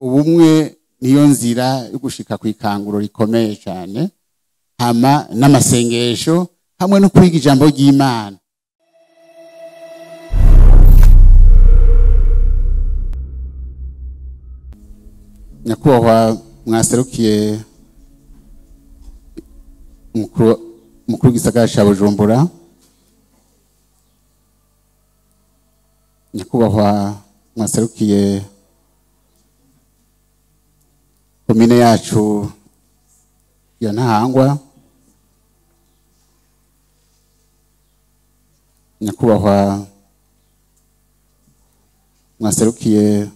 Ubumwe niyo nzira yo gushika ku ikanguro rikomeye cyane, hama n'amasengesho hamwe no kwiga ijambo ry'Imana. Nyakubahwa mwaserukiye umukuru w'igisagara ca Bujumbura, nyakubahwa mwaserukiye komine yacu ya Ntahangwa, nyakubahwa mwaserukiye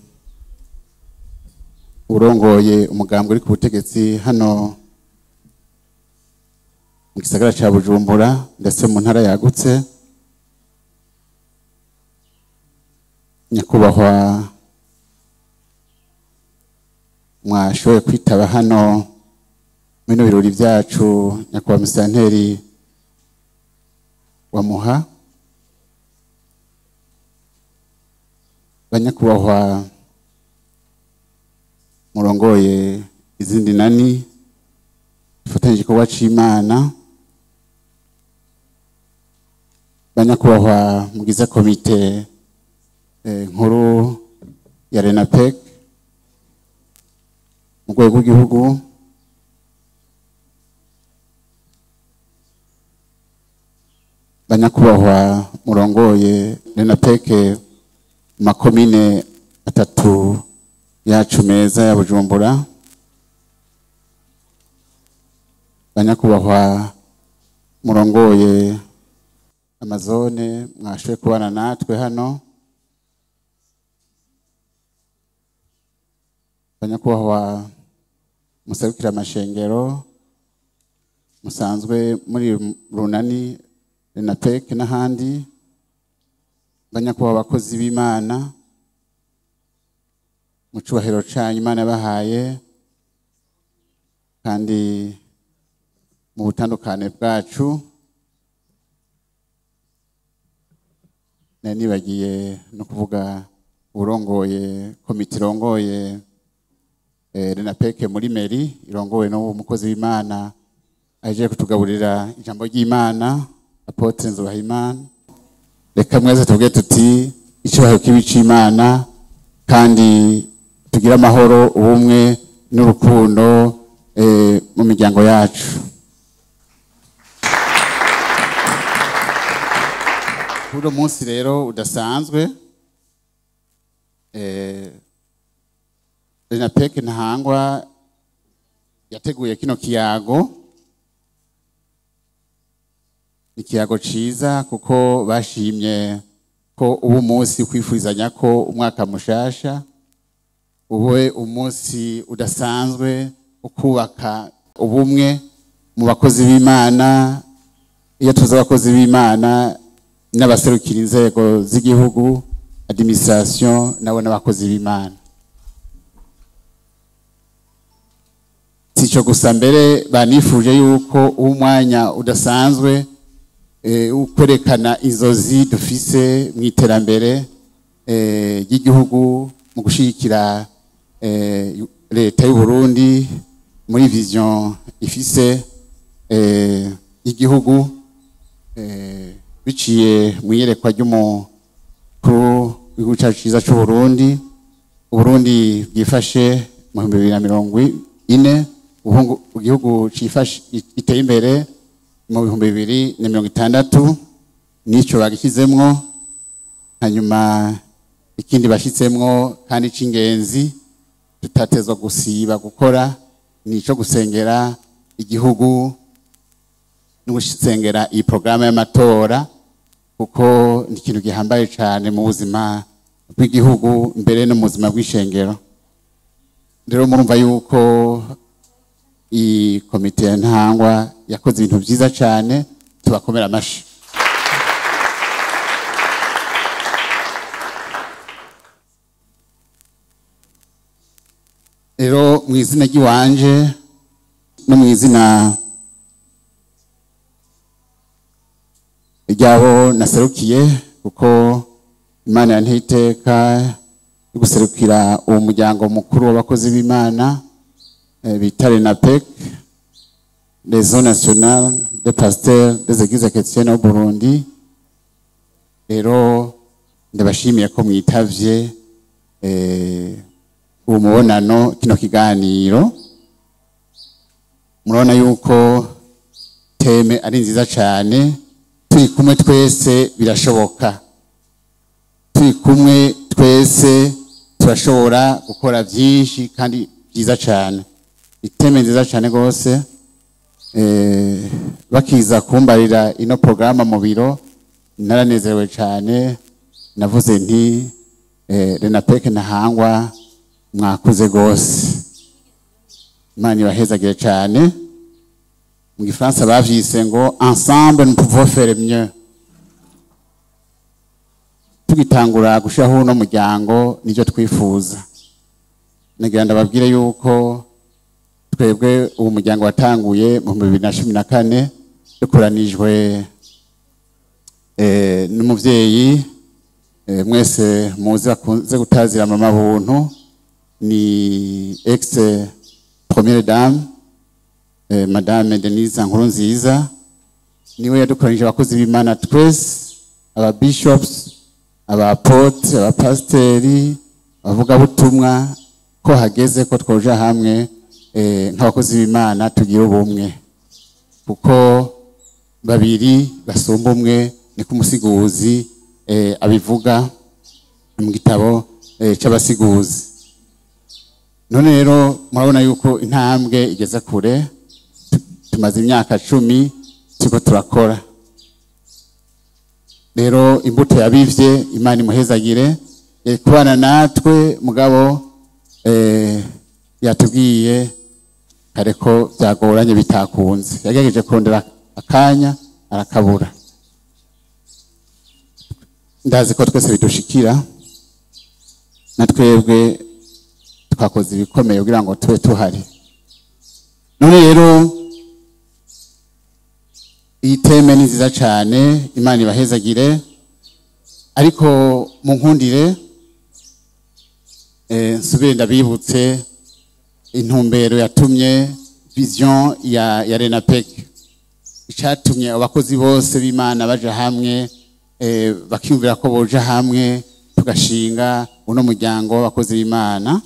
urongoye umugambwe uri ku butegetsi hano mu gisagara ca Bujumbura ndetse mu ntara yagutse, nyakubahwa mwashoboye kwitaba hano bino birori byacu, nyakubahwa musanteri wa Muha, banyakubahwa murongoye izindi nani dufatanyije igikorwa c'Imana, banyakubahwa mugize komite nkuru ya RENAPEC mu rwego rw'igihugu, banyakubahwa murongoye RENAPEC mu makomine atatu yacu meza ya Bujumbura, banyakubahwa murongoye amazone mwashoboye kubana natwe hano, banyakubahwa muserukira amashengero musanzwe muri runani RENAPEC n'ahandi, banyakubahwa abakozi b'Imana mu cubahiro canyu Imana yabahaye kandi mu butandukane bwacu, nari nibagiye no kuvuga urongoye komite irongoye RENAPEC muri meri irongowe n'umukozi w'Imana aje kutugaburira ijambo ry'Imana, Apotre Nzobahimana. Reka mwese tuvuge tuti icubahiro kibi c'Imana, kandi tugira amahoro, ubumwe n'urukundo mu miryango yacu. Kuri munsi rero udasanzwe, RENAPEC Ntahangwa yateguye kino kiyago. Ni ikiyago ciza kuko bashimye ko ubu munsi kwifurizanya ko umwaka mushasha ube umunsi udasanzwe ukubaka ubumwe mu bakozi b'Imana. Iyo tuzi abakozi b'Imana n'abaserukira inzego z'igihugu, administration, nabo n'abakozi b'Imana. Sico gusa, mbere banifuje yuko umwanya udasanzwe ukwerekana inzozi dufise mu iterambere ry'igihugu, mu gushigikira leta y'u Burundi muri vision ifise y'igihugu, biciye mu iyerekwa ry'umukuru w'igihugu cacu ciza c'u Burundi. Uburundi bwifashe mu 2040, igihugu cifashe giteye imbere mu 2060, nico bagishyizemwo. Hanyuma ikindi bashitsemwo kandi c'ingenzi tutatezwa gusiba gukora nico gusengera igihugu no gusengera iyi programme y'amatora, kuko ni ikintu gihambaye cyane mu buzima bw'igihugu mbere no mu buzima bw'ishengero. Rero murumva yuko iyi komite ya Ntahangwa yakoze ibintu byiza cyane, tubakomera amashi. Rero mu izina ry'iwanje no mu izina ryabo naserukiye, kuko Imana yanteye iteka yo guserukira uwo muryango mukuru w'abakozi b'Imana bita RENAPEC, Réseau National des Pasteurs des Églises Chrétiennes au Burundi. Rero ndabashimiye ko mwitavye uwo mubonano, kino kiganiro. Murabona yuko thème ari nziza cyane. Turi kumwe twese birashoboka, turi kumwe twese turashobora gukora byinshi kandi byiza cyane. I thème nziza cyane rwose. Bakiza kumbarira ino porogaramu mu biro, naranezerewe cyane. Navuze nti RENAPEC ntahangwa, mwakuze rwose, Imana ibahezagire cyane. Mu gifaransa bavyise ngo "Ensemble nous pouvons faire mieux". Tugitangura gushiraho uno muryango, nivyo twifuza. Nagira ndababwire yuko twebwe uwo muryango watanguye mu 2014, dukoranijwe n'umuvyeyi mwese muzi bakunze gutazira Mama Buntu, ni ex première dame, Madame Denise Nkurunziza. Niwe yadukoranije abakozi b'Imana twese, aba bishops, aba apôtres, abapasiteri, abavugabutumwa, ko hageze ko twoja hamwe nk'abakozi b'Imana, tugira ubumwe, kuko babiri basumba umwe, niko umusiguzi abivuga mu gitabo c'abasiguzi. None rero murabona yuko intambwe igeze kure. Tumaze imyaka 10 turiko turakora. Rero imbuto yabivye, Imana imuhezagire, kubana natwe, mugabo yatubwiye kare ko byagoranye, bitakunze. Yagerageje kurondera akanya arakabura. Ndazi ko twese bidushikira, na twebwe twakoze ibikomeye kugira ngo tube tuhari. None rero iyi thème ni nziza cyane, Imana ibahezagire. Ariko mu nkundire nsubire ndabibutse intumbero yatumye vision ya RENAPEC, icatumye abakozi bose b'Imana baja hamwe, bakiyumvira ko boja hamwe tugashinga uno muryango w'abakozi b'Imana.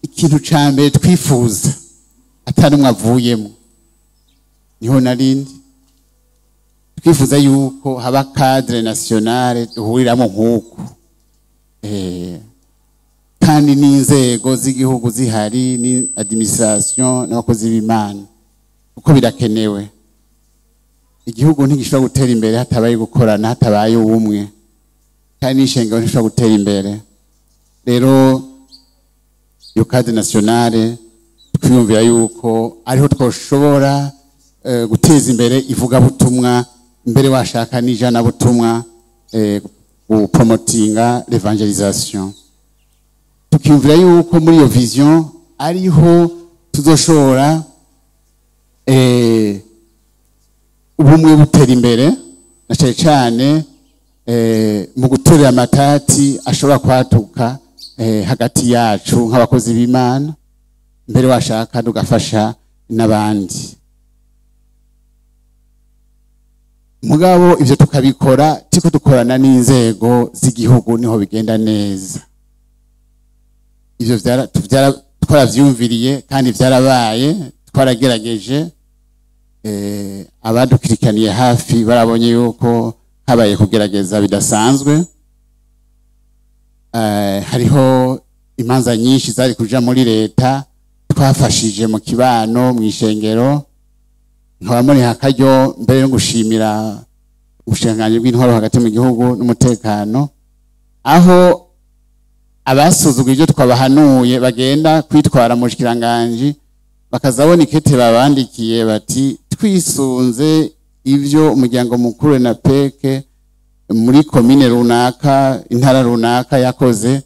Ikintu ca mbere twifuza atari umwe avuyemo, niho narindi, twifuza yuko haba cadre nationale duhuriramo nk'uku, kandi n'inzego z'igihugu zihari, ni administration n'abakozi b'Imana, kuko birakenewe. Igihugu ntigishobora gutera imbere hatabaye gukorana, hatabaye ubumwe, kandi n'ishengero ntishobora gutera imbere. Rero iyo cadre nationale twiyumvira yuko ariho twoshobora guteza imbere ivugabutumwa, mbere washaka n'ijanabutumwa, gupromotinga l'évangélisation. Tukiyumvira yuko muri iyo vision ariho tuzoshobora ubumwe butera imbere, na cyane cyane mu gutorera amatati ashobora kwatuka hagati yacu nk'abakozi b'Imana, mbere washaka tugafasha n'abandi. Mugabo ivyo tukabikora tiko dukorana n'inzego z'igihugu, niho bigenda neza. Ivyo twaravyumviriye kandi vyarabaye, twaragerageje. Abadukurikiraniye hafi barabonye yuko habaye kugerageza bidasanzwe. Hariho imanza nyinshi zari kuja muri leta twafashije mu kibano, mu ishengero. Nkaba muri hakaryo mbere yo gushimira ubushikiranganji bw'intwaro hagati mu gihugu n'umutekano, aho abasuzuguye ibyo twabahanuye bagenda kwitwara mu bushikiranganji, bakazabona ikete babandikiye bati: "Twisunze ibyo umuryango mukuru RENAPEC muri komine runaka, intara runaka yakoze,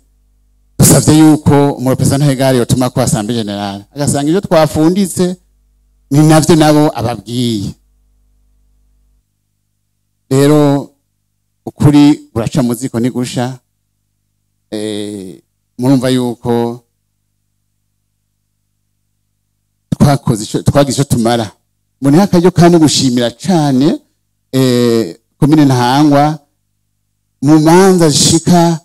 dusabye yuko umu représentant légal yotuma ko assemblée générale." Agasanga ibyo twafunditse ni navyo nabo ababwiye. Rero ukuri buraca mu ziko ntigusha. Murumva yuko twakoze, twagize icyo tumara. Mboneye akaryo kandi gushimira cane komine Ntahangwa mu manza zishika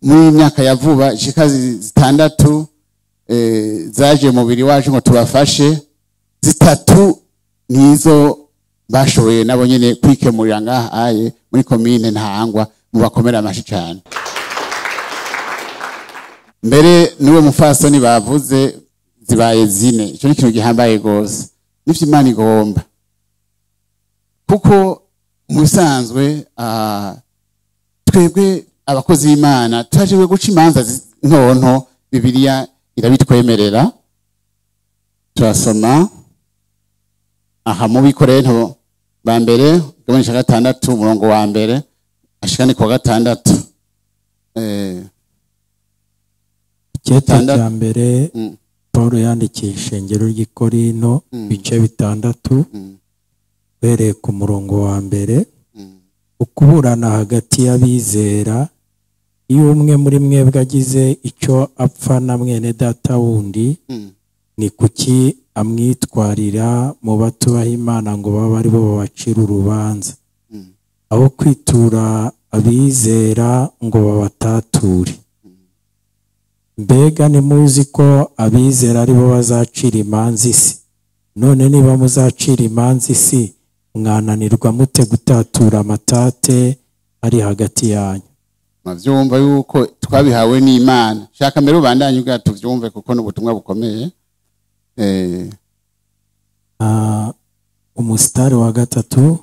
muri myaka ya vuba zishika 6 zaje mubiri wacu ngo tubafashe, 3 nizo bashoboye nabo nyene kwikemurira ngaha aye muri komine Ntahangwa, mubakomera amashi cane. Mbere niwe mufasoni bavuze zibaye 4. Ico ni ikintu gihambaye gose, nivyo Imana igomba, kuko mu bisanzwe twebwe abakozi b'Imana turaje guca imanza ntonto, Bibiliya irabitwemerera. Turasoma aha mu Bikorento ba mbere igabane ca 6 umurongo wa 1 ashikane ku wa 6. Ikete cya mbere Paulo yandikiye ishengero ry'i Korinto, ibice 6, uhereye ku murongo wa 1. Ukuburana hagati y'abizera, iyo umwe muri mwebwe agize icyo apfa na mwene data wundi, ni kuki amwitwarira mu batubaha Imana ngo babe ari bo babacira urubanza, aho kwitura abizera ngo babatature? Mbega ntimuzi ko abizera ari bo bazacira imanza isi? None niba muzacira imanza isi, mwananirwa mute gutatura amatate ari hagati yanyu? Mwavyumva yuko twabihawe n'Imana. Shaka mbere ubandanye ubwa tuvyumve, kuko n'ubutumwa bukomeye. Umusitari wa 3,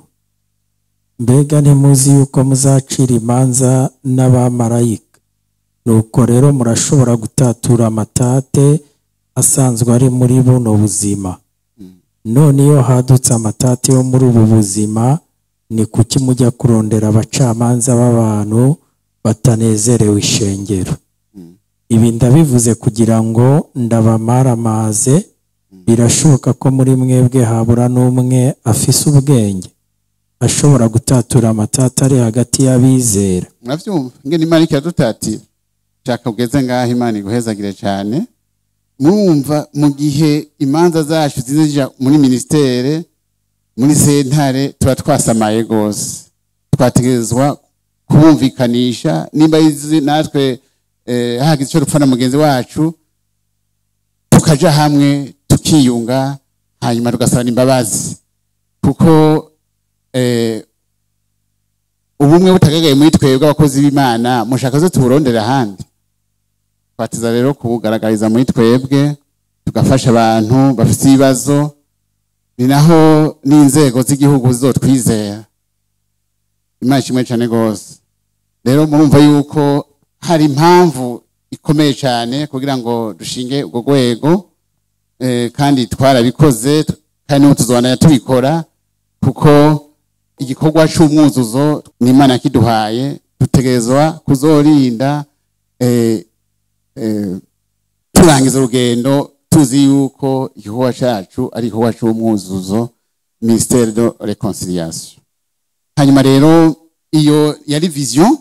mbega ntimuzi yuko muzacira imanza n'abamarayika? Nuko rero murashobora gutatura amatate asanzwe ari muri buno buzima. None iyo hadutse amatate yo muri ubu buzima, ni kuki mujya kurondera abacamanza b'abantu batanezerewe ishengero? Ibi ndabivuze kugira ngo ndabamaramaze. Birashoboka ko muri mwebwe habura n'umwe afise ubwenge ashobora gutatura amatata ari hagati y'abizera. Muravyumva ingene Imana iradutatira. Shaka ugeze ngaho, Imana iguhezagire cyane. Murumva mu gihe imanza zacu zija muri ministere, muri sentare, tuba twasamaye gose. Twategerezwa kubumvikanisha, nimba izi natwe hagize ico dupfa na mugenzi wacu, tukaja hamwe tukiyunga, hanyuma tugasaba imbabazi, kuko ubumwe butagaragaye muri twebwe abakozi b'Imana, mushaka zo tuburondera ahandi. Twatiza rero kubugaragariza muri twebwe, tugafasha abantu bafite ibibazo, ni naho n'inzego z'igihugu zizotwizera. Imana ishimwe cyane gose. Rero murumva yuko hari impamvu ikomeye cyane kugira ngo dushinge ubwo rwego, kandi twarabikoze, kandi n'ubu tuzobandanya tubikora, kuko igikorwa c'umwuzuzo ni Imana kiduhaye, dutegerezwa kuzorinda turangiza urugendo tuzi yuko igikorwa cacu ari igikorwa c'umwuzuzo, ministère de réconciliation. Hanyuma rero iyo yari vision,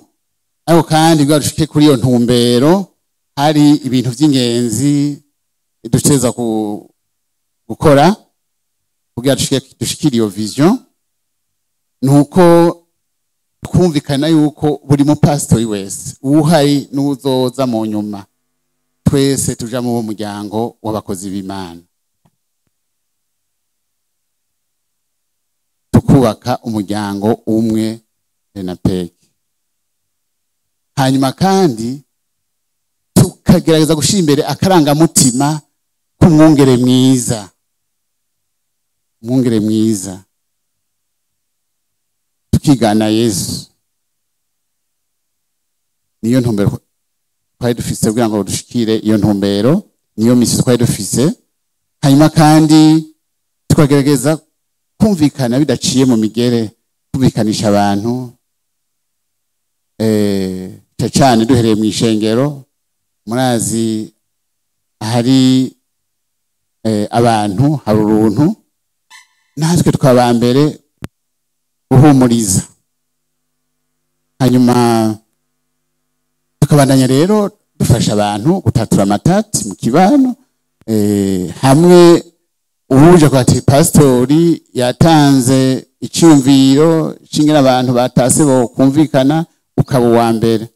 ariko kandi kugira dushike kuri iyo ntumbero hari ibintu vy'ingenzi dutegerezwa gukora kugira dushikire iyo vision. Nuko twumvikana yuko buri mupastori wese uhari n'uzoza mu nyuma, twese tuja mu muryango w'abakozi b'Imana, tukubaka umuryango umwe RENAPEC. Hanyuma kandi tukagerageza gushira imbere akarangamutima k'umwungere mwiza, umwungere mwiza, tukigana Yesu. Niyo ntumbero twari dufise kugira ngo dushikire iyo ntumbero, niyo misi twari dufise. Hanyuma kandi tukagerageza kumvikana bidaciye mu migere, kumvikanisha abantu cyane duhereye mu ishengero. Murazi hari abantu, hari uruntu, natwe twaba mbere guhumuriza. Hanyuma Tukabandanya rero dufasha abantu gutatura amatati mu kibano, hamwe uwuje kwa ati pastori yatanze icyumviro c'ingene abantu batase bo kumvikana, ukaba uwa mbere.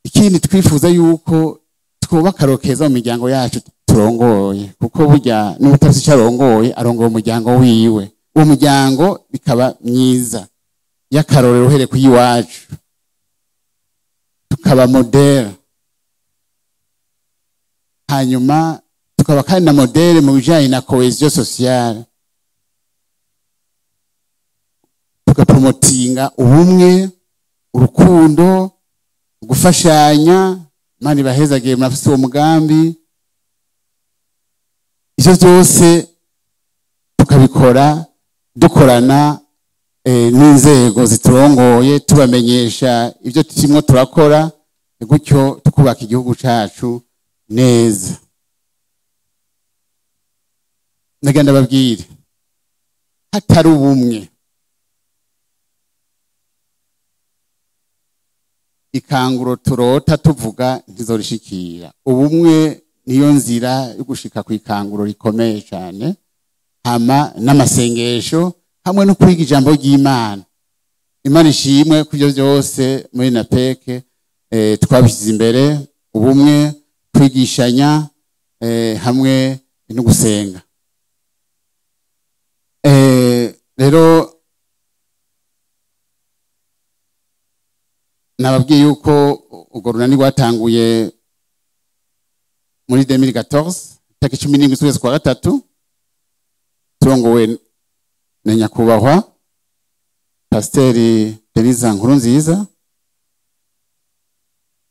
Ikindi twifuza yuko twubaka akarorero mu miryango yacu turongoye, kuko burya n'utafise icyo arongoye arongoye umuryango wiwe, uwo muryango bikaba myiza y'akarorero uhereye ku y'iwacu, tukaba modèle. Hanyuma tukaba kandi na modèle mu bijanye na cohésion sociale, tugapromotinga ubumwe, urukundo, gufashanya. Imana ibahezagiye, murafise uwo mugambi. Ivyo byose tukabikora dukorana n'inzego ziturongoye, tubamenyesha ibyo turimo turakora, gutyo tukubaka igihugu cacu neza. Ndagenda babwire, hatari ubumwe ikanguro turota tuvuga ntizorishikira. Ubumwe niyo nzira yo gushika ku ikanguro rikomeye cyane, hama n'amasengesho hamwe no kwiga ijambo ry'Imana. Imana ishimwe ku byo byose muri NAPEC twabishyize imbere, ubumwe, kwigishanya, hamwe no gusenga. Rero nababwiye yuko urwo runani rwatanguye muri 2014 tariki 17 z'ukwezi kwa gatatu, turongowe na nyakubahwa Pasiteri Denise Nkurunziza.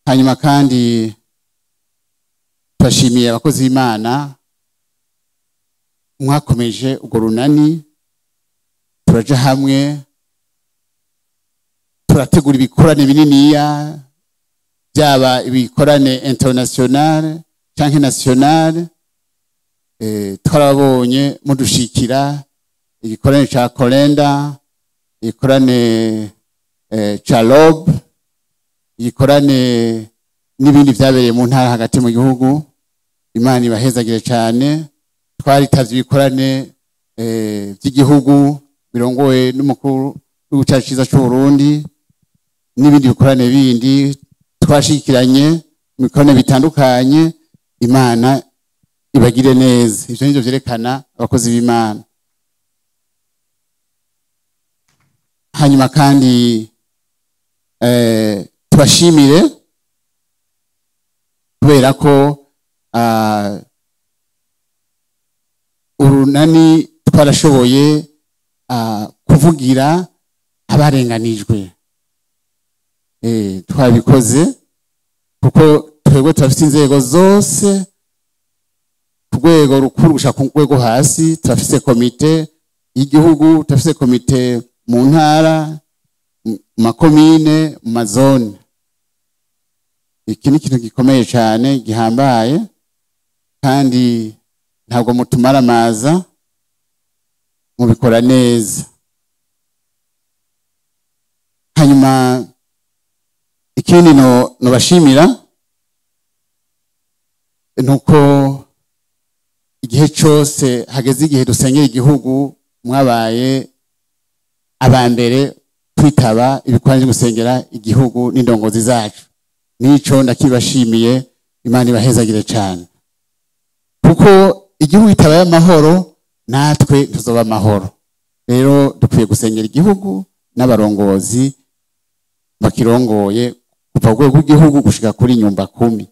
Hanyuma kandi turashimiye abakozi b'Imana mwakomeje urwo runani, turaja hamwe turategura ibikorane bininiya, byaba ibikorane international canke national. Twarabonye mudushikira igikorane ca Kolenda, igikorane ca Lob, igikorane n'ibindi vyabereye mu ntara hagati mu gihugu. Imana ibahezagire cyane. Twaritavye ibikorane by'igihugu birongowe n'umukuru w'igihugu cacu ciza c'u Burundi n'ibindi bikorane bindi twashikiranye mu bikorane bitandukanye. Imana ibagire neza. Ivyo nivyo vyerekana abakozi b'Imana. Hanyuma kandi tubashimire kubera ko urunani twarashoboye kuvugira abarenganijwe. Twabikoze kuko twebwe turafite inzego zose ku rwego rukuru gushika ku rwego hasi. Turafise komite y'igihugu, turafise komite mu ntara, mu makomine, mu mazone. Iki ni ikintu gikomeye cyane gihambaye, kandi ntabwo mutumaramaza, mubikora neza. Hanyuma ikindi no nobashimira nuko igihe cyose hageze igihe dusengera igihugu mwabaye abambere kwitaba ibikorwa byo gusengera igihugu n'indongozi zacu. Nico ndakibashimiye, Imana ibahezagire cyane, kuko igihugu itabaye amahoro natwe tuzoba amahoro. Rero dukwiye gusengera igihugu n'abarongozi bakirongoye kuva ku rwego rw'igihugu gushika kuri nyumba kumi.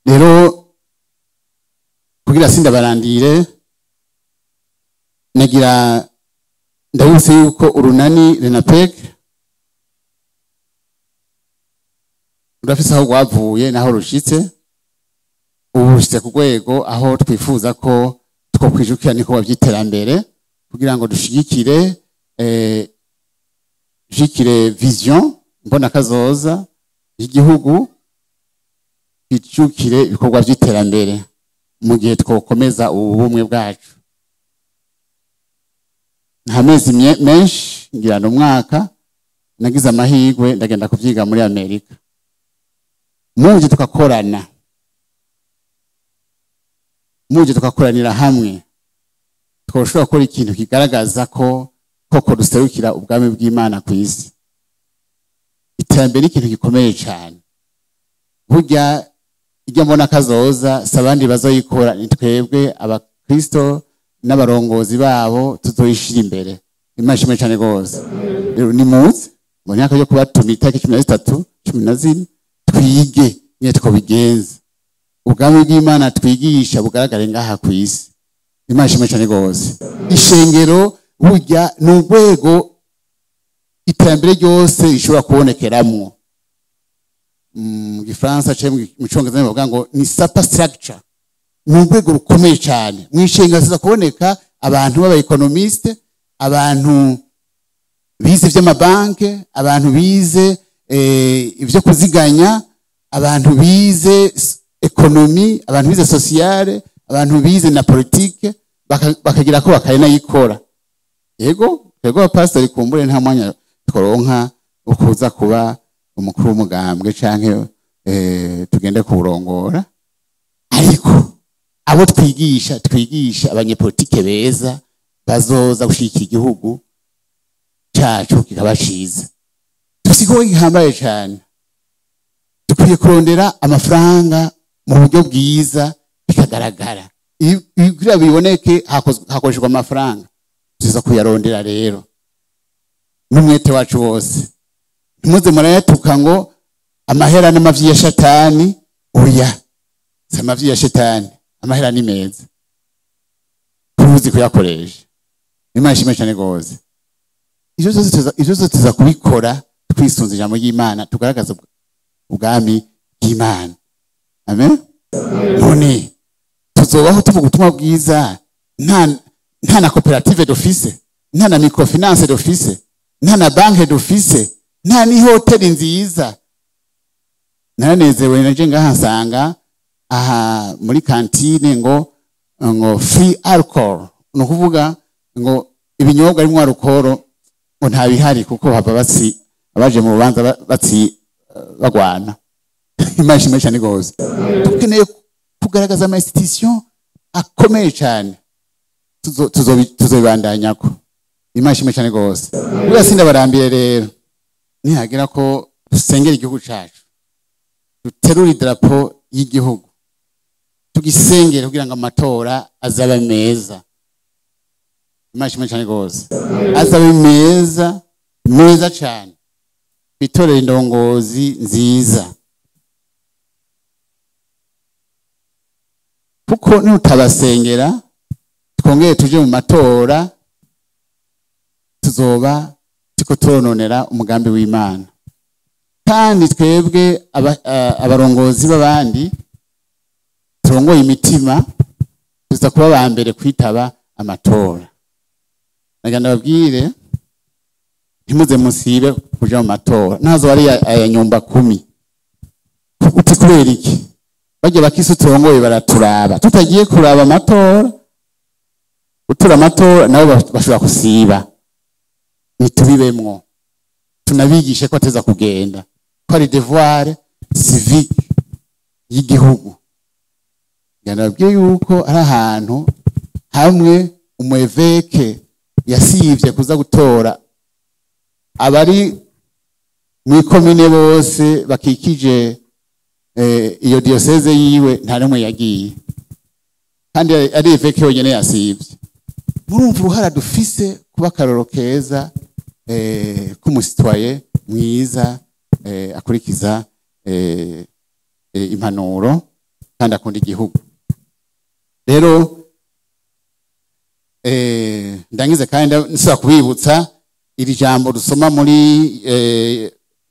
Rero kugira sindabarandire, nagira ndabutse yuko urunani RENAPEC rurafise aho rwavuye naho rushitse. Ubu rushitse ku rwego aho twifuza ko twokwijukira niko by'iterambere, kugira ngo dushigikire vision mbona kazoza y'igihugu, ijukire ibikorwa by'iterambere mu gihe twokomeza ubumwe bwacu. Nta mezi menshi, ngira no mwaka Nagize amahirwe ndagenda kuvyiga muri Amerika. Muje tukakorana, muje tukakoranira hamwe, twoshobora gukora ikintu kigaragaza ko koko duserukira ubwami bw'Imana ku isi. Iterambere ni ikintu gikomeye cyane. Burya ijya mbona kazoza si abandi bazoyikora, ni twebwe abakristo n'abarongozi babo tuzoyishira imbere. Imana ishimwe cyane rwose. Rero nimuze mu myaka yo kubatuma itariki 13, 14, twige nyine twobigenza. Ubwami bw'Imana twigisha bugaragare ngaha ku isi. Imana ishimwe cyane rwose. Ishengero burya ni urwego iterambere ryose rishobora kubonekeramwo. Mu Gifaransa canke mu Congereza bavuga ngo ni superstructure. Ni urwego rukomeye cyane. Mu ishengero haza kuboneka abantu b'aba économistes, abantu bize ivy'amabanke, abantu bize ivyo kuziganya, abantu bize économie, abantu bize sociale, abantu bize na politique, bakagira ko bakanayikora. Yego, twebwe abapasitori kumbure nta mwanya tworonka ukuza kuba umukuru w'umugambwe canke tugende kuwurongora, ariko abo twigisha, twigisha abanyepolitike beza bazoza gushigikira igihugu cacu kikaba ciza. Dufise gihambaye cane. Dukwiye kurondera amafaranga mu buryo bwiza bikagaragara. Kugira biboneke hakoreshejwe amafaranga, tuza kuyarondera rero n'umwete wacu wose. Ntimuze murayatuka ngo amahera n'amavyi ya shatani. Oya, si amavyi ya shetani, amahera ni meza tuzi kuyakoresha. Imana ishimwe cyane rwose. Ivyo vyose tuza kubikora twisunze ijambo ry'Imana, tugaragaza ubwami bw'Imana. Amen. None tuzobaho tuvuga ubutumwa bwiza nta na koperative dufise, nta na microfinance dufise, nta na banke dufise, nta n'ihoteli nziza? Naranezerewe naje ngaha nsanga aha muri cantine ngo free alcohol, ni ukuvuga ngo ibinyobwa birimwo alcohol ngo nta bihari, kuko hava batsi abaje mu rubanza batsi bagwana. Imana ishimwe cyane rwose. Dukeneye kugaragaza ama institution akomeye cyane, tuzobibandanyako. Imana ishimwe cyane rwose. Buriya sindabarambiye rero, nihagira ko dusengera igihugu cacu, duterura idarapo y'igihugu, tugisengere kugira ngo amatora azabe meza. Imana ishimwe cyane rwose. Azabe meza meza cyane, twitorere indongozi nziza, kuko nutabasengera twongere tuje mu matora, tuzoba turiko turononera umugambi w'Imana. Kandi twebwe abarongozi b'abandi turongoye imitima, tuza kuba ba mbere kwitaba amatora. Nagira ndababwire, ntimuze musibe kuja mu matora nazo ari aya nyumba kumi. Uti kubera iki? Bajya bakisi turongoye baraturaba. Tutagiye kuraba amatora, utura amatora, nabo bashobora kusiba. Nitubibemwo, tunabigishe ko ateza kugenda, ko ari devoir civique y'igihugu. Nababwiye yuko ari ahantu hamwe umweveke yasivye kuza gutora, abari mw'ikomine bose bakikije iyo diocèse yiwe nta n'umwe yagiye, kandi ari évêque wenyene yasivye. Murumva uruhara dufise kuba akarorero keza k'umusitwaye mwiza, akurikiza impanuro kandi akunda igihugu. Rero ndangize kandi nsaba kubibutsa iri jambo dusoma muri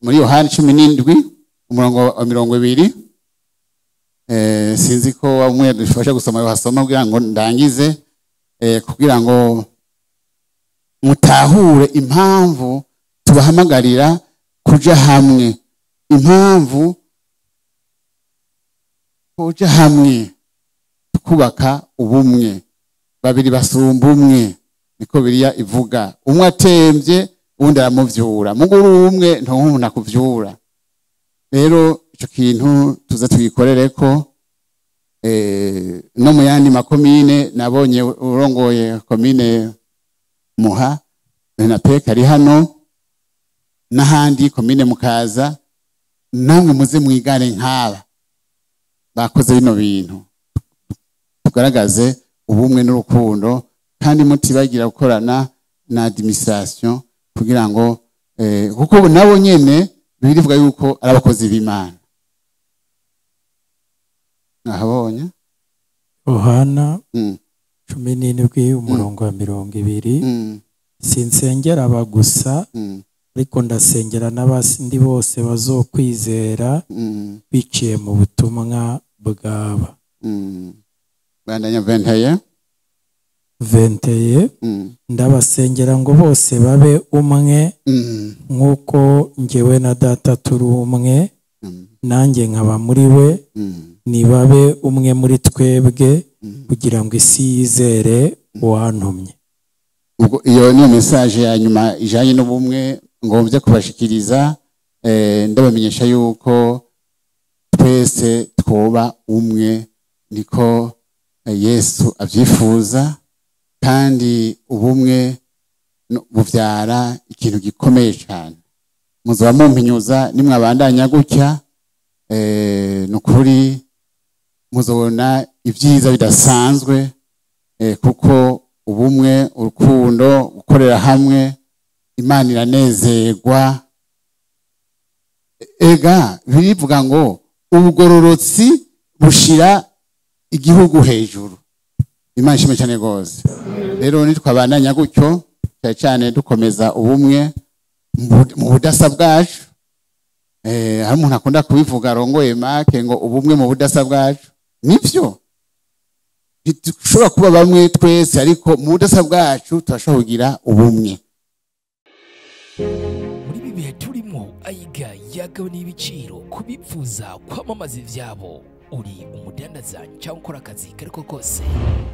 Yohani 17 umurongo wa 20. Sinzi ko umwe dufasha gusoma yohasoma kugira ngo ndangize, kugira ngo mutahure impamvu tubahamagarira kuja hamwe, impamvu kuja hamwe tukubaka ubumwe. Babiri basumba umwe, niko biriya ivuga. Umwe atemvye uwundi aramuvyura. Muguru umwe ntunkunda kuvyura. Rero ico kintu tuza tugikorereko. No mu yandi makomine nabonye urongoye komine Muha na Peka ari hano, n'ahandi komine Mukaza, namwe muze mwigane nk'aba bakoze bino bintu, tugaragaze ubumwe n'urukundo, kandi mutibagira gukorana na administration kugira ngo kuko nabo nyene birivuga yuko ari abakozi b'Imana. Nahabonye Yohana 17 umurongo wa 20. Sinsengera aba gusa, ariko ndasengera n'abandi bose bazokwizera biciye mu butumwa bwaba. Bandanya 21. 21. Ndabasengera ngo bose babe umwe, nk'uko njyewe na data turi umwe, nanjye nkaba muri we, nibabe umwe muri twebwe, kugira ngo isi yizere uwantumye. Ubwo iyo niyo message ya nyuma ijanye n'ubumwe ngombye kubashikiriza. Ndabamenyesha yuko twese twoba umwe, niko Yesu avyifuza, kandi ubumwe buvyara ikintu gikomeye cyane. Muzoba mumpinyuza nimwabandanya gutya, nukuri muzobona ibyiza bidasanzwe, kuko ubumwe, urukundo, gukorera hamwe, Imana iranezerwa. Ega birivuga ngo ubugororotsi bushira igihugu hejuru. Imana ishimwe cyane gose. Rero nitwabandanya gutyo, cyane cyane dukomeza ubumwe mu budasa bwacu. Hari umuntu akunda kubivuga arongoye make ngo ubumwe mu budasa bwacu. Nivyo, dushobora kuba bamwe twese, ariko mu budasa bwacu turashobora kugira ubumwe. Muri ibi bihe turimo, Ayiga yagabanya ibiciro kubipfuza kwamamaza ivyabo. Uri umudandaza cyangwa ukora akazi kariko kose,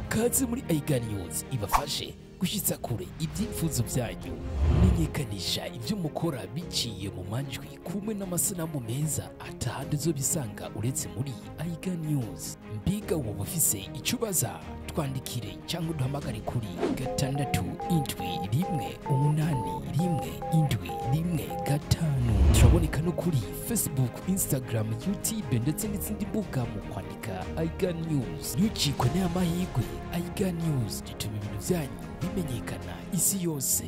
kaze muri Ayiga News ibafashe gushyitsa kure ibyifuzo byanyu. Menyekanisha ibyo mukora biciye mu majwi kumwe n'amasanamu meza atahandi uzobisanga uretse muri Ayiga News. Mbega woba ufise icyo ubaza, twandikire cyangwa uduhamagare kuri 6 7 1 8 1 7 1 5. Turaboneka no kuri Facebook, Instagram, YouTube ndetse n'izindi mbuga mu kwandika Ayiga News. Ntucikwe n'aya mahirwe. Ayiga News ituma ibintu byanyu bimenyekana isi yose.